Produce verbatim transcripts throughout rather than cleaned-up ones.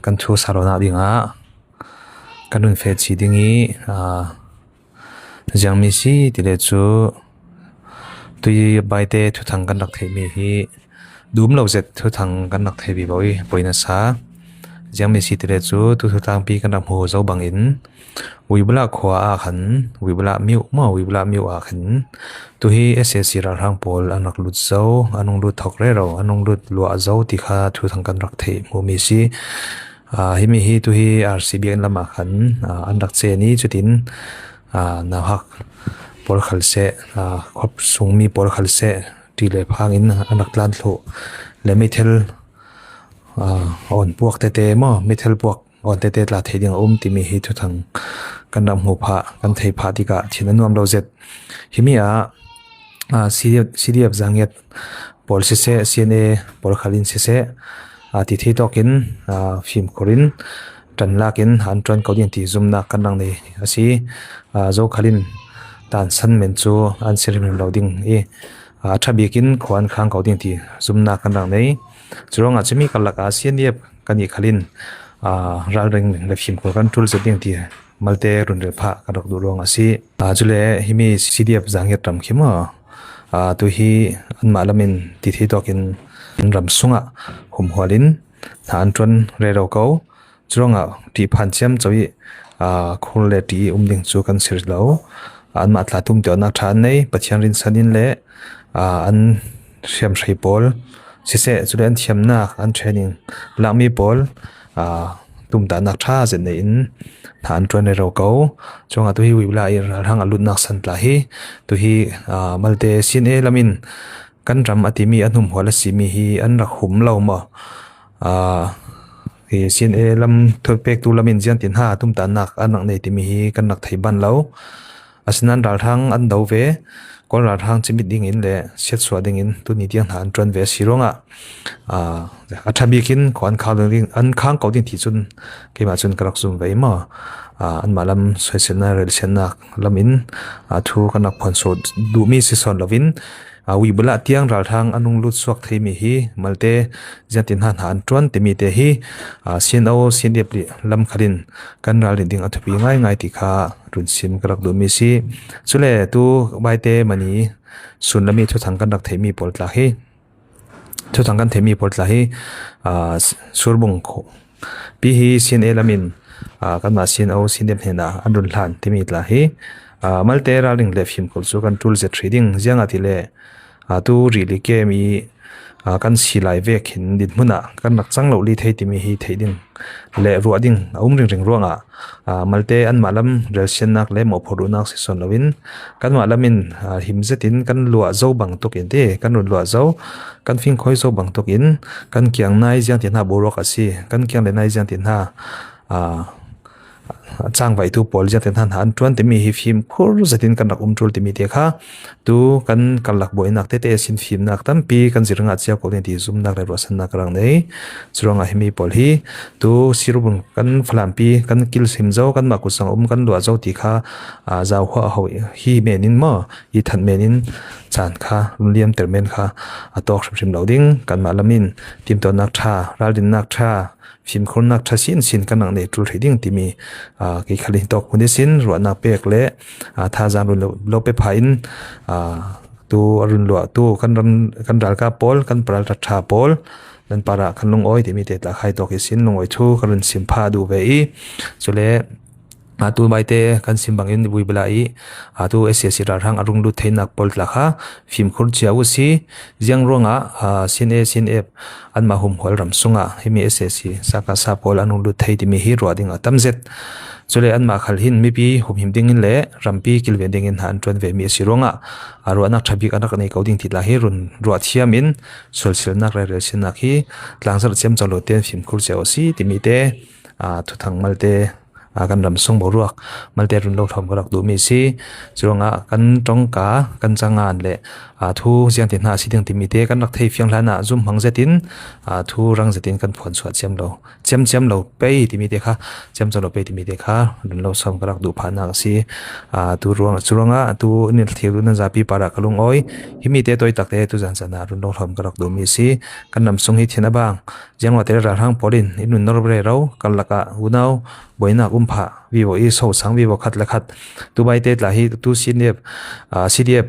kan thu sa lonak dingah kan run feh ci ding i, aa, ziangmi si ti le cu, tui baite thuthang kan rak theihmi hi dum lo zet thuthang kan rak thei vivo i poi na sa. Ziangmi si ti le cu, tu thutlangpi kan rak hmu zo bangin, Wibula khua ah khan, Wibula miu maw, Wibula miu ah khan, tu hi S A C ralhrang pawl an rak lut zo, an rung lut thok rero, an rung lut luah zo ti kha thuthang kan rak theih hmuhmi si. Aa, himi hi tu hi R C B N lam ah khan, aa, an rak chen i cutin, aa, nauhak pawl khal seh, aa, khuap sungmi pawl khal seh, ṭi le phang in an rak tlan thluh le meithal, aa, awn puak tete maw, meithal puak awn tete tla thei ding a um timi hi thuthang kan rak hmu phah, kan thei phah tikah thin a nuam lo zet. Himi ah, aa, C D F, C D F Zangiat pawl siseh, C N A pawl khal in siseh, aa, ti thei tawkin, aa, fimkhur in ṭan lak in an ṭuan ko ding ti zumnak kan rak nei a si. Aa, Zokhal in tansan men cu an si hrimhrim lo ding i, aa, a ṭha bik in khua an khang ko ding ti zumnak kan rak nei. Curuangah cumi karlak ah C N D F kan nih khal in, aa, ralring le fimkhur kan ṭul zet ding ti malte run rel phah kan rak duh ruang a si. Aa, cule himi C D F Zangiat ram khi maw, aa, tu hi anmah lam in ti thei tawkin an ram sungah humhual in hna an ṭuan rero ko. Curuangah ṭih phan ciamco i, aa, khur le ṭih i um ding cu kan si rih lo. Anmah tla tumtuahnak ṭha an nei, Pathian rinsan in le, aa, an hriamhrei pawl siseh, cule an thiamnak, an training lakmi pawl, aa, tumtahnak ṭha zet nei in hna an ṭuan rero ko. Curuangah tu hi Wibula i ralhrang a lutnak san tla hi, tu hi, aa, malte C N A lam in kan ram a timi an humhual a simi hi an rak hum lo maw? Aa, hi C N A lam thupektu lam in ziangtin ha tumtahnak an rak nei timi hi kan rak thei ban lo. Asinain ralhrang an do ve, Kawl ralhrang cimit ding in le siatsuah ding in tuni tiang hna an ṭuan ve a si ruangah, aa, a ṭha bik in khua an khang ding, an khang ko ding ti cun keimah cun ka rak zum ve maw? Aa, anmah lam soiselnak, relsiatnak lam in, aa, thu kan rak phuan sawn duhmi si sawn loin, aa, Wibula tiang ralhrang an rung lut suak theimi hi malte ziangtin hna hna an ṭuan timi te hi, aa, C N O, C N D F lam khal in kan ralrin ding a thupi ngaingai ti kha run sim ka rak duhmi si. Cule tu baite mani sun lam i thuthang kan rak theihmi pawl tla hi, thuthang kan theihmi pawl tla hi, aa, Surbung kho-, pi hi C N A lam in, aa, kanmah C N O, C N D F hnenah an run hlan timi tla hi, aa, malte ralring le fimkhur cu kan ṭul zet hrih ding, ziangahtile, aa, tu rili kem i, aa, kan si lai vek hin dinhmun ah kan rak cang lo li thei timi hi theih ding le ruah ding a um ringring ruangah, aa, malte anmah lam relsiatnak le mawhphurh duhnak si sawn loin kanmah lam in, aa, him zetin kan luah zo bang tuk in ti, kan run luah zo, kan fingkhawi zo bang tuk in kan kiang nai ziangtin ha boruak a si, kan kiang le nai ziangtin ha, aa, a cangvaitu pawl ziangtin hna hna an ṭuan timi hi fimkhur zetin kan rak um ṭul timi te kha tu kan karlak buainak tete sin fimnak tampi kan zir ngah cio ko ding ti zumnak le ruahsannak ka rak nei. Curuangah himi pawl hi tu Surbung kan Falampi kan kil sim zo, kanmah kutsang um kan luah zo ti kha, aa, zau huah ho hi men in maw, hi thanh men in caan kha, run liamter men kha a tawk hrimhrim lo ding. Kanmah lam in timtuahnak ṭha, ralrinnak ṭha, fimkhurnak ṭha sinsin kan rak nei ṭul hrih ding timi, aa, kei khal in tawk hmun ihsin ruahnak pek le, aa, thazaang run lo, lo pe pha in, aa, tu a run luah tu kan ram, kan ralkap pawl, kan paralṭha ṭha pawl, nan parah kan lungawi timi te tla khai tawk ihsin lungawi thu ka run sim pha duh ve i, cule, aa, tu baite kan sim bangin Wibula i, aa, tu S A C ralhrang a rung lut theinak pawl tla kha fimkhur cia uh si. Ziang ruangah, aa, C N A, C N F anmah humhual ram sungah himi S A C, Sakasa pawl an rung lut thei timi hi ruah ding a tam zet. Cule anmah khal hin mipi humhim ding in le rampi kilven ding in hna an ṭuan vemi a si ruangah, aa, ruahnak ṭha bik an rak nei ko ding ti tla hi run ruah thiam in sualsilnak le relsiatnak hi tlangzarh ciamco lo tein fimkhur cia uh si timi te, aa, thuthang malte, a, kan ram sung boruak malte run lo hlawm ka rak duhmi a si. Curuangah kan ṭawngka, kan cangan le, a, thu ziangtin hna a si ding timite kan rak thei fiang hlanah zum hmang zetin, a, thu rang zetin kan phuan suah ciam lo, ciamciam lo pei timite kha, ciamco lo pei timite kha run lo sawm ka rak duh phahnak a si. A, tu ruang, curuangah tu in thlir tu nan zapi parah ka lungawi. Himi te tawi takte tu zan zan ah run lo hlawm ka rak duhmi a si. Kan ram sung hi thin a bang, ziangruahte le ralhrang pawl in in nun nor rero, karlak ah unau buainak um phah vivo i so sang vivo khat le khat. Tu baite tla hi tu C D F, ah, C D F,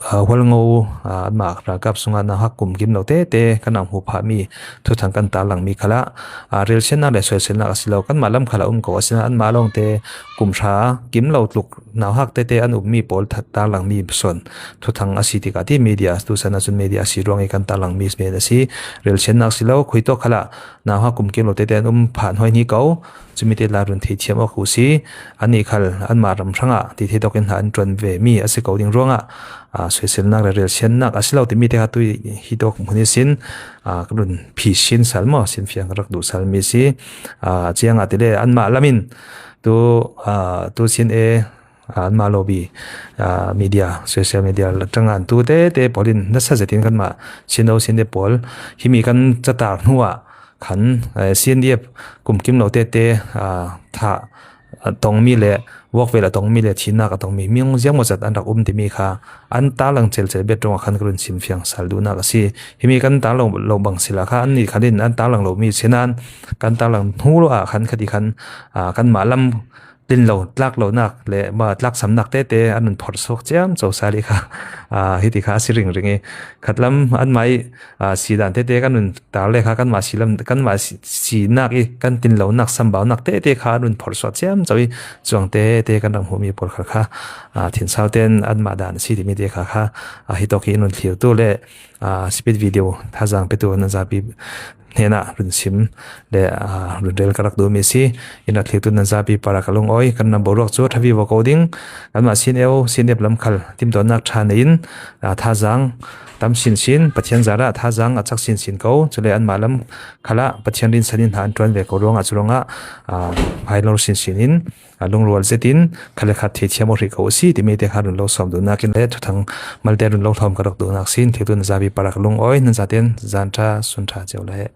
ah, Hualngo, ah, anmah ralkap sungah nauhak kum kim lo tete kan rak hmu phahmi thuthang kan tarlangmi khalah, ah, relsiannak le soiselnak a si lo, kanmah lam khalah um ko a si nain anmah lawngte kum hra kim lo tluk nauhak tete an ummi pawl th-, tarlangmi sawn thuthang a si tikah ti media, tu san ahcun media a si ruang i kan tarlangmi men a si. Relsiannak si lo, khui tawk khalah nauhak kum kim lo tete an um phah hnuai hni ko. Cumi te tla run theithiam awk uh si. Annih khal anmah ram hrangah ti thei tawkin hla an ṭuan ve mi a si ko ding ruangah, aa, soiselnak le relsiannak a si lo timi te kha tu hi tawk hmun ihsin, aa, ka run phi sin sal maw, sinfiang ka rak duh sal mi si. Aa, ciang ah ti le anmah lam in tu, aa, tu sin e, aa, anmah lobby, aa, media, social media ṭangan tu tete pawl in nasa zetin kanmah sino sinte pawl himi kan catar hnuah khan, eh, C N D F kum kim lo tete, ah, thah a tongmi le, vuak vel a tongmi le, thihnak a tongmi, mi ziang maw zat an rak um timi kha an tarlang celcel bet ruangah khan ka run simfiang sal duhnak a si. Himi kan tarlang lo bang sila kha, annih khan in an tarlang lo mi si nain kan tarlang hnu lo ah khan khati khan, ah, kanmah lam tlin lo, tlak lonak le, ma, tlaksamnak tete an run phorh suak ciamco sal i kha, ah, hiti kha a si ringring i, khatlam anmah i, ah, si dan tete kan run tar le kha, kanmah si lam, kanmah si, sinak i kan tlin lonak, sambaunak tete kha an run phorh suak ciamco i, cuang tete kan rak hmuhmi pawl khal kha, ah, thinsau ten anmah dan a si timi te kha kha, ah, hi tawk hi in run thlir tu le, ah, speed video thazang petu nan zapi hnenah run sim le, aa, run rel ka rak duhmi si. In rak thlirtu nan zapi parah ka lungawi. Kan ram boruak cu ṭha vivo ko ding. Kanmah sin eu, sin ep lam khal timtuahnak ṭha nei in, aa, thazaang tam sinsin, Pathian zarah thazaang a cak sinsin ko. Cule anmah lam khalah Pathian rinsan in hna an ṭuan ve ko ruangah cu ruangah, aa, hmailor sinsin in, aa, lungrual zetin khat le khat theithiam aw hrih ko u si timi te kha run lo sawm duhnak in le thuthang malte run lo hlawm ka rak duhnak sin, thlirtu nan zapi parah ka lungawi. Nan zaten zan ṭha, sun ṭha cio le.